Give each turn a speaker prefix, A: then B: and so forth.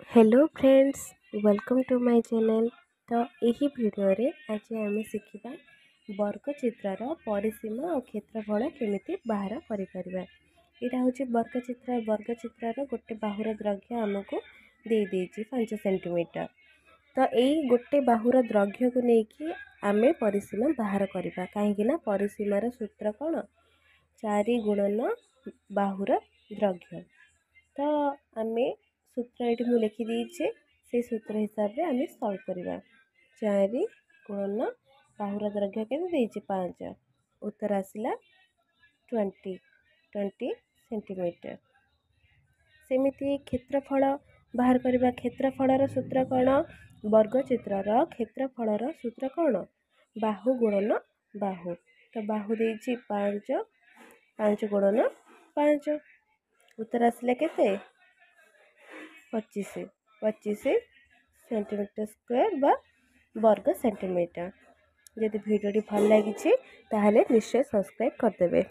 A: Hello friends, welcome to my channel. ତ ଏହି ଭିଡ଼ିଓରେ ଆଜି ଆମେ ଶିଖିବା ବର୍ଗଚିତ୍ରର ପରିସୀମା ଓ କ୍ଷେତ୍ରଫଳ କେମିତି ବାହାର କରିପାରିବା। ଏଇଟା ହେଉଛି ବର୍ଗଚିତ୍ର। ବର୍ଗଚିତ୍ରର ଗୋଟେ ବାହୁର ଦୈର୍ଘ୍ୟ ଆମକୁ ଦେଇଦେଇଛି 5 ସେଣ୍ଟିମିଟର। ତ ଏଇ ଗୋଟେ ବାହୁର ଦୈର୍ଘ୍ୟକୁ ନେଇକି ଆମେ ପରିସୀମା ବାହାର କରିବା, କାହିଁକି ନା ପରିସୀମାର ସୂତ୍ର କ'ଣ? 4 ଗୁଣନ ବାହୁର ଦୈର୍ଘ୍ୟ। ତ ଆମେ ସୂତ୍ର ଏଇଠି ମୁଁ ଲେଖିଦେଇଛି, ସେଇ ସୂତ୍ର ହିସାବରେ ଆମେ ସଲ୍ଭ କରିବା। 4 ଗୁଣନ ବାହୁର ଦୈର୍ଘ୍ୟ କେତେ ଦେଇଛି? 5। ଉତ୍ତର ଆସିଲା 20 ସେଣ୍ଟିମିଟର। ସେମିତି କ୍ଷେତ୍ରଫଳ ବାହାର କରିବା। କ୍ଷେତ୍ରଫଳର ସୂତ୍ର କ'ଣ? ବର୍ଗଚିତ୍ରର କ୍ଷେତ୍ରଫଳର ସୂତ୍ର କ'ଣ? ବାହୁ ଗୁଣନ ବାହୁ। ତ ବାହୁ ଦେଇଛି 5, 5 ଗୁଣନ 5। ଉତ୍ତର ଆସିଲା କେତେ? 25 ସେଣ୍ଟିମିଟର ସ୍କୋୟାର ବା ବର୍ଗ ସେଣ୍ଟିମିଟର। ଯଦି ଭିଡ଼ିଓଟି ଭଲ ଲାଗିଛି, ତାହେଲେ ନିଶ୍ଚୟ ସବସ୍କ୍ରାଇବ୍ କରିଦେବେ।